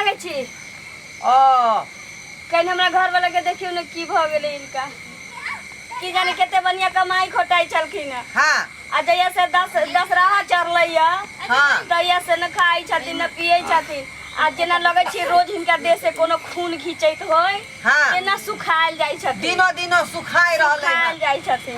लागै छी। ओ कनि हमरा घर वाला के देखियौ ने की भऽ गेलै हिनका। की जाने कते बढ़िया कमाई खोटाई छलखिन हँ। हाँ। आ जहिया से दसराहा चढ़लै या हाँ। तहिया से न खाइ छथिन न पियै छथिन आ जेना लगै छै रोज हिनका देह से कोनो खून घीचैत होय हाँ। तेना सुखायल जाइ छथिन। दिनो दिनो सुखाय रहलै हँ। सुखायल जाइ छथिन।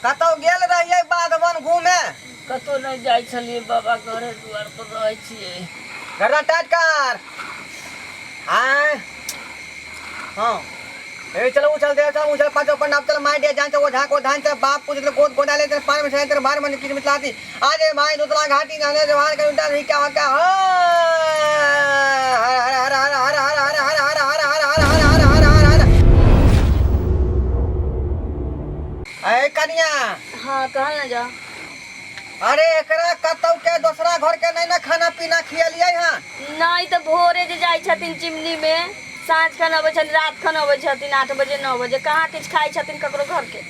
कतौ गेल रहियै बाध वन घूमे? कतौ नहि जाइ छलियै बाबा, घरे दुआर पर रहै छियै। गर्दन टाइट कर। आय हाँ ए चलो उछल दे चल उछल पाँचों पंडाब चल my day जान चल ओझा को धान चल बाप पूछ ले गोद गोदा ले पान में छे तेरे बार मन की मिटलाती आज ए भाई दूसरा घाटी जाने जवान कर उठा नहीं क्या क्या हर हर हर हर हर हर हर हर हर हर हर हर हर हर हर हर हर। ए कनिया। हाँ कहल ना जा। अरे एकरा कतौ के दोसरा घर के नहीं ना खाना पीना खियलियै हँ? नहीं तो भोरे जे जाइ छथिन चिमनी में, साँझ खन अबै छथिन, रात खन अबै छथिन, 8 बजे 9 बजे, कहाँ किछु खाइ छथिन ककरो घर के?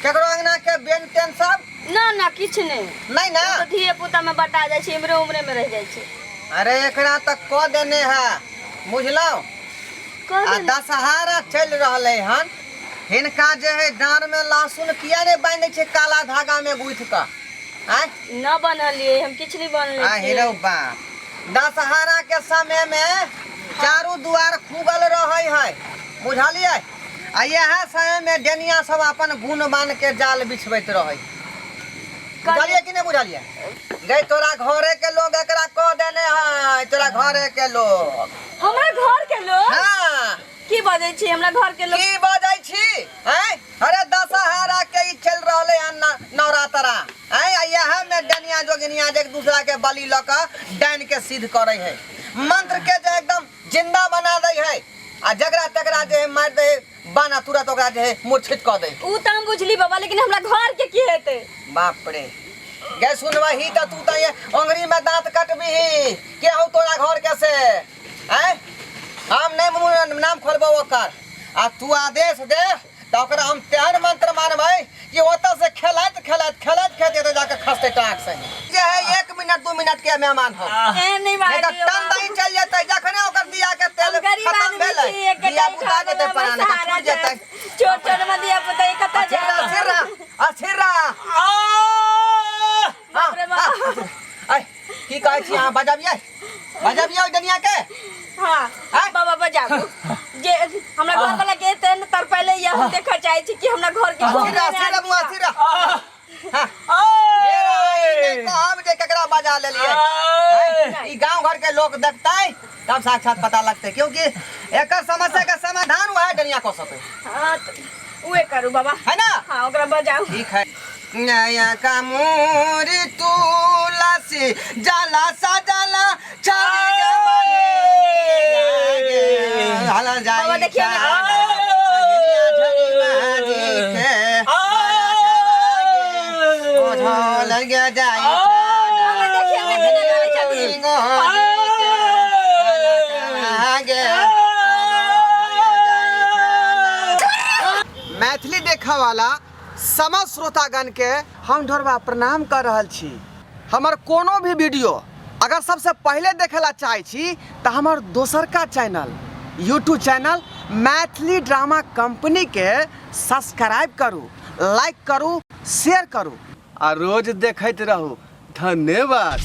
केकरो अंगना के बेन तेन सब? ना ना किछु नहीं। नहीं ना? ओ तऽ धिये पुता में बटा जाइ छै, इमरे उमरे में रह जाइ छै। अरे एकरा तऽ कऽ देने है बुझलौ? कऽ आ देने। दशहरा चलि रहलै हन, हिनका जे है डाँड़ में लहसुन किया नहीं बांधै छै काला धागा में गुथि कऽ? आँय? न बनलियै हम, किछु नहीं बनले आ छियै। हेरौ बाप, दशहरा के समय में चारू दुआर खुगल रहै है बुझलियै? आ इएह समय में डेनिया सब अपन गुण बान के जाल बिछबैत रहै, बुझलियै कि नहीं बुझलियै? गई तोरा घरे के लोग एकरा कह देने है, तोरा घरे के लोग। हमरा घर के लोग? हाँ। की बजै छी हमरा घर के लोग? की बजै छी? हैं? अरे दशहरा के ई चल रहलै हन नवरात्रा, हैं? आ इएह में डनिया जोगिनिया जे एक दूसरा के बलि लऽ कऽ डाइन के सिद्ध करै है, मंत्र के जे एकदम जिंदा बना दै है, आ जकरा तकरा जे है मारि दै है बाना, तुरंत ओकरा जे है मूर्छित कऽ दै। उ तऽ हम बुझली बाबा, लेकिन हमरा घर के की हेतै? बाप रे, गे सुनबही तऽ तू तऽ ये अंगुरी में दांत कटबिही। के हौ तोरा घर के से? हैं? हम नहीं मुँह नाम खोलबो ओकर, आ तू आदेश दे तऽ ओकरा हम तेहन मंत्र मानबै कि ओतऽ से खेलैत खेलैत खेलैत खेलैत एतऽ जाके खसतै टाक से। जे है 1 मिनट 2 मिनट के मेहमान हो। एहन नहीं नहीं तऽ बाजियौ टन बाबा। दही चलि जेतै जखने ओकर दिया के तेल हम गरीब खत्म आदमी भेलै, छी, एके दिया टाइम बुता खाय जेतै वाला प्राण के सहारा छूट जेतै। छै। छोट छोट में दिया पुता ई कतऽ अस्थिर रह, जायत? अस्थिर रह, अस्थिर रह। बाप रे बाप। ऐ, की कहै छी अहाँ? बजबियै बजबियै ओहि डनिया के? हाँ। आँय? बाबा बजाबू, जे हमरा घर वाला के एते ने तड़पैले या हम देखऽ चाहै छी कि हमरा घर के अस्थिर रह, अस्थिर रह बुआ, अस्थिर रह। हाँ। हे रे, ई नहि कहब जे केकरा बजा लेलियै। आँय? ई गांव घर के लोग देखतै तब साक्षात पता लगतै, क्योंकि एकर समस्या के समाधान वएह डनिया कऽ सकै। हाँ, तऽ उहे करू बाबा, है ना? हाँ ओकरा बजाउ। ठीक है। नया का मोरी तुलसी जाला सजला चल के मने हला जाई। बाबा देखियो ना। बाबा देखियो ना केना करै छथिन। मैथिली देखऽ वाला समस्त श्रोतागण के हम ढोरबा प्रणाम कर रहल छी। हमर कोनो भी वीडियो अगर सबसे पहले देखे ला चाहे छी तऽ हमर दोसरका channel YouTube channel Maithili drama company के सब्सक्राइब करू, लाइक करू, शेयर करू आ रोज देखैत रहू। धन्यवाद।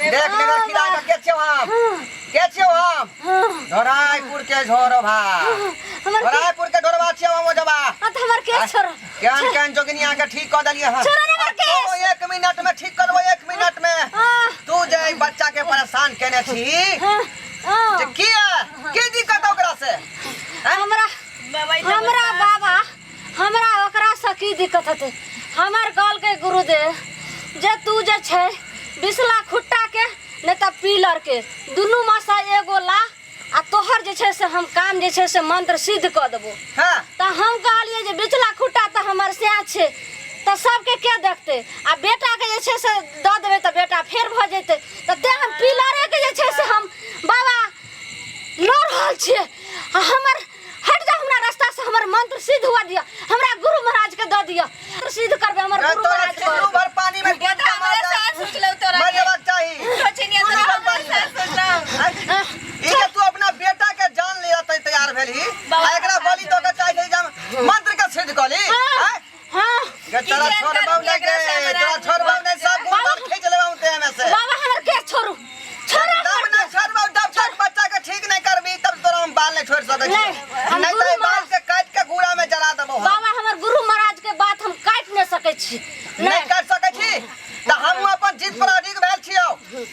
देख लेकर खिला के के छियौ हम, के छियौ हम? धोराईपुर के झोरबा, धोराईपुर के ढोरबा छियौ हम। ओझबा हमर के छोड़। केहन केहन जोगिनिया के ठीक कऽ देलियै हन। छोड़ो ना हमर केस। तो 1 मिनट में ठीक करबो, 1 मिनट में। तू जे एहि बच्चा के परेशान केने छी जे किया की दिक्कत ओकरा से? हमरा हमरा बाबा, हमरा ओकरा से की दिक्कत हेतै? हमर कहलकै गुरुदेव जे तू जे छै बिसला खुट्टा के नहीं तऽ पीलर के दुनू में से एगो ला आ तोहर जे छै से हम काम जे छै से मंत्र सिद्ध कऽ देबो। हाँ। तऽ हम कहलियै जे बिचला खुट्टा तऽ हमर सएह छै, तऽ सबके के देखतै? आ बेटाके जे छै से दऽ देबै तऽ बेटा फेर भऽ जेतै। तऽ तेँ हम पिलरेके जे छै से हम बाबा लऽ रहल छियै। आ हमर हट जाउ हमरा रास्ता से, हमर मंत्र सिद्ध हुआ दिअ, हमरा गुरु महाराज के दऽ दिअ। मंत्र सिद्ध करबै हमर गुरु तोरा महाराज चुल्लू के। भर पानी में ये तो हमारे साथ सोचलौ तोरा मर के। जेबाक चाही। सोचनी चुल्लू तोरा भर हमारे पानी में। साथ सोचलौ। ई जे तू अपना बेटा के जान ले तै तैयार भेलही, आ एकरा बलि दऽ के चाहै छही जे हम मंत्र के सिद्ध कऽ ली। हाँ। आँय? हाँ। गे तोरा की जान छोड़बौ करबी नहि एकरा गे, से हमरा तोरा आदमी छोड़बौ नहि, सब बाबा। गुण खींच लेबौ ते हमे से। बाबा हमर केस छोड़ू, छोड़ू तब हमर नहि केस। छोड़बौ, जब तक बच्चा के ठीक नहि करबी तब तोरा हम बाल नहि छोड़ि सकै नहि, छियौ। हम नहि गुरु तऽ एहि बाल महाराज- के काटि के गुड़ा में जला देबौ हम। बाबा हमर गुरु महाराज के बात हम काटि नहि सकै छी। नहि नहि काटि सकै छी तऽ हमहूँ अपन जिद पर अडिग भेल छियौ।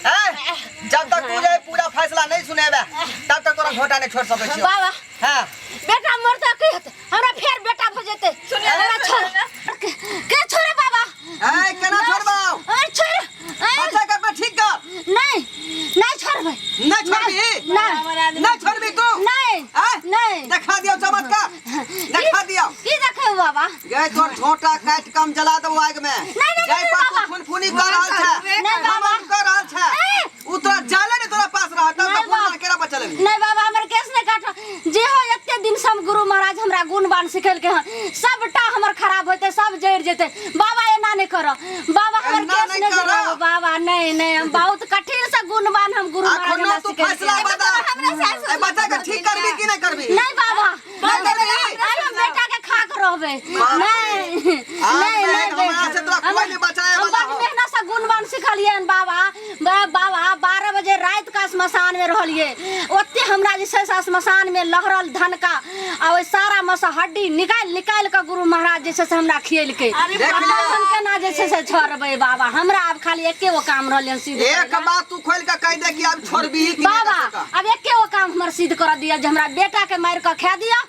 हैं? जब तक तू जे पूरा फैसला नहि सुनेबे तब तक तोरा झोटा नहि छोड़ि सकै छियौ। बाबा हाँ। बेटा मरतै की हेतै? हमरा फेर बेटा भऽ जेतै। सुनिए ना, हमरा सुनिए छोड़। ना। के छोड़े बाबा? ऐ केना छोड़बौ? ऐ छोड़। ऐ, बच्चा के अपना ठीक कर। नहीं नहीं छोड़बै। नहि छोड़बी? नहीं। नहि छोड़बी तू? नहीं। ऐ? नहीं। देखा दियौ चमत्कार, देखा दियौ। की देखे बाबा? गे तोर झोटा काटि कम जला देबौ आगि में। नहीं, नहीं, जाहि नहीं, पर तू बाबा। फुनफुनी कर रहल छै, नहीं, बाबा। घमंड कर रहल छै, ए! उ तोरा जाले ने तोरा पास रहत, तब नहीं, तऽ बाबा। केना बचल एलही? नहीं बाबा हमर केस नहीं काट। जे हो एते दिन से हम गुरु महाराज हमरा गुण बान सिखेलके हन, सबटा हमर खराब होते, सब जरि जेते। बाबा एना नहीं करो बाबा, हमर एना केस नहीं नहीं करऽ। जराबो बाबा। नहीं नहीं, हम बहुत कठिन से गुण बान हम गुरु महाराज अखनो हमरा तू सिखेलके फैसला हन। बता, ए बच्चा के ठीक करबी कि नहीं करबी? नहीं बाबा, नहीं करबी? अरे हम बेटा के खा के रहबे। बाप रे। नहीं आज नहीं बहन, नहीं हमरा से तोरा कोई नहीं बचाए हम वाला बड़ हो। मेहनत से गुणवान सिखलियै हन बाबा। बाबा 12 बजे राति का श्मशान में रहलियै, ओते हमरा जे छै से श्मशान में लहरल धनका आ ओहि सारा में से हड्डी निकालि निकालि कऽ गुरु महाराज जे छै से हमरा खियेलकै। अरे देख आब लियौ। हम केना जे छै से छोड़बै बाबा? हमरा आब खाली एके गो काम रहलै हन सिद्ध एक करै ला। बात तू खोल के कह दे कि आब छोड़बी कि नहीं बाबा कर सका। आब एके गो काम हमर सिद्ध कर दिअ, जे हमरा बेटा के मारि कऽ खा दिअ,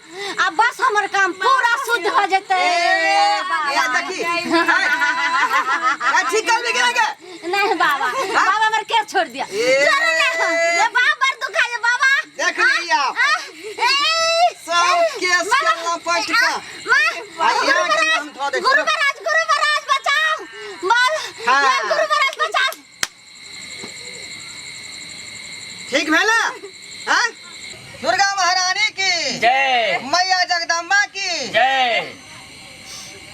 आ बस हमर काम पूरा शुद्ध हो जेतै। ए, बाबा। ए, देखी। ए, ठीक करबी कि नहीं गे? नहीं बाबा, बाबा हमर केस छोड़ दिया। ए। छोड़ू ना। ए बाबा बड़ दुखा है बाबा। देख लिया। आ, ए, सब केस बाबा, के लपट के। आ, माँ, आ, गुरु यहाँ के महाराज, नाम धऽ दे। गुरु महाराज, गुरु महाराज बचाओ। बाबा, हाँ। ये गुरु महाराज बचाओ। ठीक भेला? हाँ? दुर्गा महारानी की जय। मैया जगदम्बा की जय।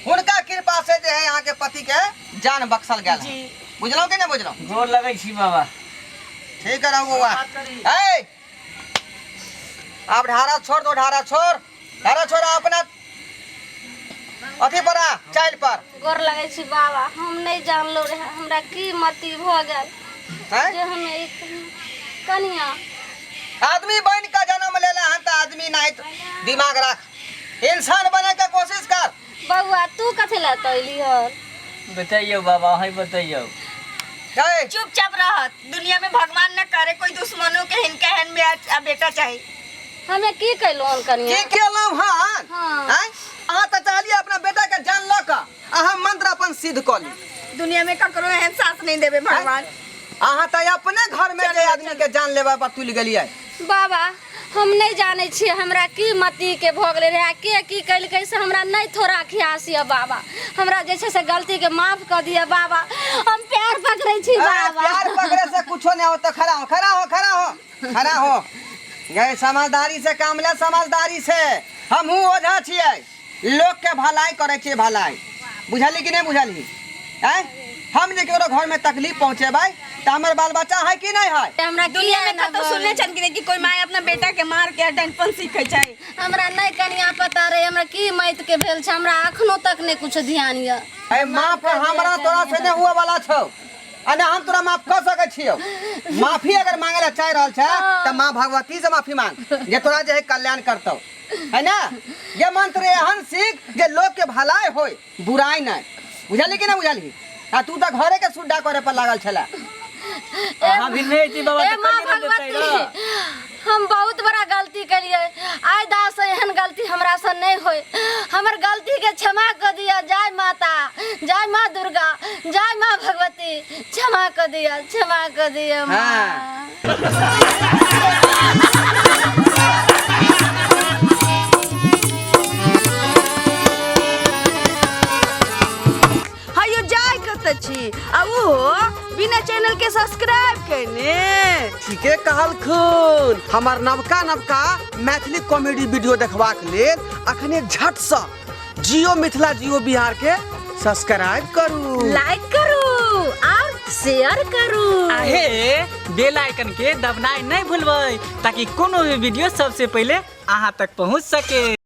हुनका कृपा से जे है यहाँ के पति के जान बख्शल गेल है। बुझलहुँ कि नहीं बुझलहुँ? गोर लगै छी बाबा। ठीक है रहू बौआ। ए अब ढारा छोड़ दो, ढारा छोड़, ढारा छोड़, अपना अथी पर आ, चाइल पर। गोर लगै छी बाबा, हम नहीं जानलो रहे हमरा की मति भऽ गेल हैं? जे हम एक कनिया आदमी बन के जन्म लेले हन तऽ आदमी नहीं तो दिमाग रख, इंसान बने के कोशिश कर। बौआ तू कथी लए तऽ अयली हन? बतैयौ बाबा, अहीं बतैयौ। ए, चुपचाप रहत, दुनिया में भगवान न करे कोई दुश्मनों के हिनका हन में आ बेटा चाहिए। हमे की कैलहुँ हन कनिया? की केलहुँ हन? हाँ। आँय? अहाँ तऽ चाहलियै अपना बेटा के जान लऽ कऽ अहाँ मंत्र अपन सिद्ध कऽ ली। दुनिया में ककरो एहन सास नहीं देवे भगवान। अहाँ तऽ अपने घर में जे आदमी के जान लेबा पर तुलि गेलियै। बाबा हम नहीं जानै छियै हमरा की मति के भऽ गेलै रहए, के की केलकै से हमरा नहीं थोड़ा ख्यास यऽ बाबा। हमरा जे छै से गलती के माफ कऽ दिअ बाबा, हम पैर पकड़ै छी ए, बाबा। प्यार पकड़े से कुछो नहीं होता। खड़ा हो, खड़ा हो, खड़ा हो, खड़ा हो। गए समझदारी से काम ले, समझदारी से। हमहूँ ओझा छियै, लोग के भलाई करै छियै, भलाई। बुझली कि नहीं बुझली? आँय? हम जे केकरो घर में तकलीफ पहुँचेबै तऽ हमर बाल बच्चा है कि नहीं है? हमरा दुनिया में किया कतौ ना सुनले छन कि नहीं कि कोई माय अपना बेटा के मार के डंडपन सीखे छै? हमरा नहीं कनिया पता रहे हमरा की मौत के भेल छै, हमरा अखनो तक नहीं कुछ ध्यान यऽ। ए माफ हमरा तोरा से नहीं हुआ वाला छौ, आ ना हम तोरा माफ कऽ सकै छियौ। माफी अगर मांगे ला चाहि रहल छै तऽ माँ भगवती से माफी मांग, जे तोरा जे है कल्याण करतौ, है ना? ये मंत्र एहन सीख जे लोग के भलाई होय, बुराई नहीं। बुझली कि नहीं बुझली? आ तू तऽ घरे के सुड्डा करे पर लागल छला। अहाँ भी नहीं छी बाबा ए तऽ माँ कहियो नहि देतै भगवती, ने। हम बहुत बड़ा गलती कलिए, आइ दा से एहन गलती हमरा से नहीं होय, हमर गलती के क्षमा कर दिया। जय माता, जय माँ दुर्गा, जय माँ भगवती, क्षमा कर दिया, क्षमा कर दिया माँ। हाँ। चैनल के सब्सक्राइब केने। ठीके कहलखुन। हमर नवका नवका मैथिली कॉमेडी वीडियो देखबाक लेल अखने झटसँ जियो मिथिला जियो बिहार के सब्सक्राइब करू, लाइक करू और शेयर करू। आहे बेल आइकन के दबनाइ नहीं भूलबै ताकि कोनो भी वीडियो सबसे पहले अहाँ तक पहुँच सके।